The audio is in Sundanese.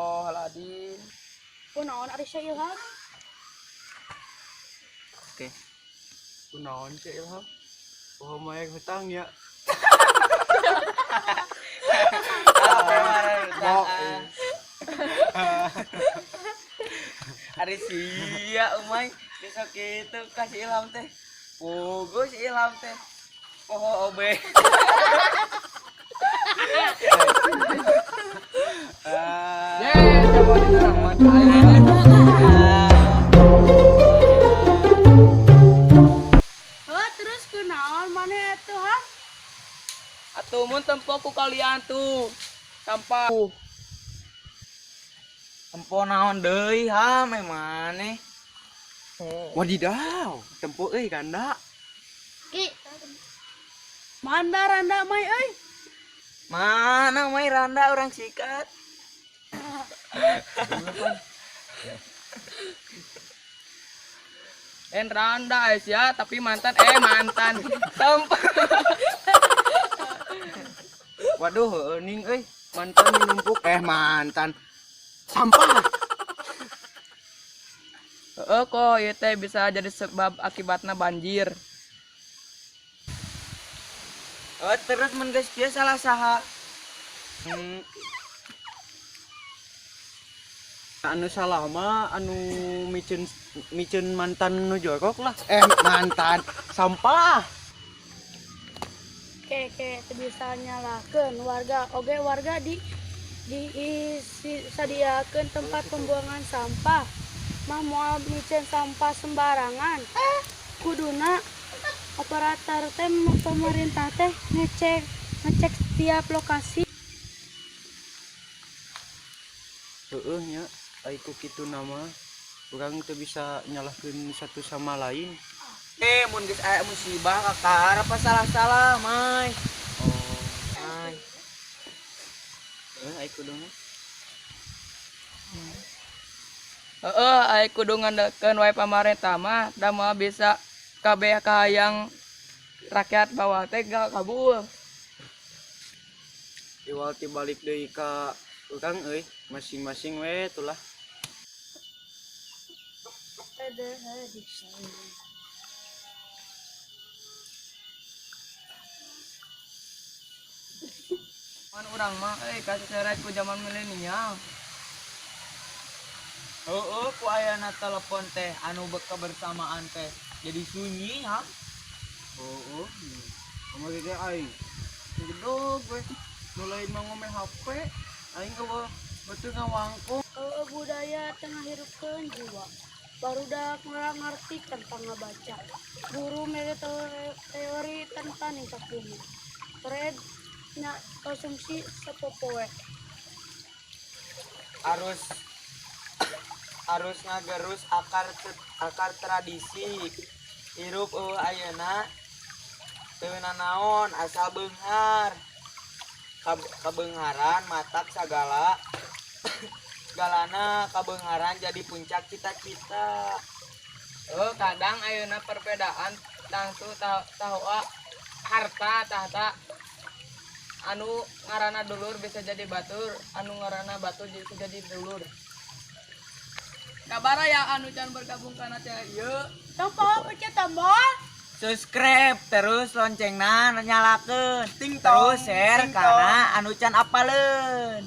Astagfirullahaladzim. Kunaon ari sia, Ilham? Oke. Kunaon sih, Ilham? Oh, mayar hutang ya. Mau. Ari sia, Umay, besok itu kasih Ilham teh. Pugu si Ilham teh. Poho obe. Ye, coba diserang. Heuh, terus kunaon maneh atuh, ha? Atuh mun tempo ku kalian tuh. Sampah. Tempo naon deui, ha, maneh? Wadidaw, tempo euy ganda. Ki. Mana randa, Mai, euy? Mana, Mai, randa orang sikat. En randa ya, tapi mantan mantan. Tempo. Waduh, heueuh euy, mantan menumpuk mantan sampah. Heeh kok ieu teh bisa jadi sebab akibatna banjir. Oh, terus mun geus kieu salah saha? Anu salah mah anu miceun miceun mantan nu jorok lah. Mantan sampah. Ke ke teu bisa nyalahkeun warga oge, warga di sadiakeun tempat pembuangan sampah mah moal miceun sampah sembarangan. Kuduna operator teh, pemerintah teh ngecek ngecek setiap lokasi. Heueuh nya, ai ku kitu nama urang teu bisa nyalahkeun satu sama lain. Mun geus aya musibah kakar apa salah-salah, Mai? Oh, Mai. heueuh ai kudu mah. Heeh, ai kudu ngandelkeun wae pamarentah mah da moal bisa kabeh kahayang rakyat bawah teh gak kabul. Iwal ti balik deui ka urang euy, masing-masing we tulah. Ada hadis. Mun urang mah euy kaseseret ku zaman milenial. Heeh, ku ayana telepon teh anu kebersamaan teh jadi sunyi, ha. Oh, kamari teh aing gedog we nu lain mah ngome HP, aing eueuh betul ngawangkong. Heueuh, budaya tengah hirupkeun jiwa. Barudak ngerti tentang ngabaca. Guru mere teori tentang ningkat bumi. Thread nya konsumsi sapopoe. Harus harus ngagerus akar akar tradisi hirup eueuh ayeuna teu nanaon asal beunghar. Kabeungharan matak sagala galana, kabeungharan jadi puncak cita-cita. Oh, kadang ayeuna perbedaan tangtu tahu harta tahta. Anu ngaranna dulur bisa jadi batur, anu ngaranna batur bisa jadi dulur. Kabar ya anu can bergabung kana channel ieu. Tong poho pencet tombol. Subscribe, terus loncengna nyalakeun, terus share karena anu can apaleun.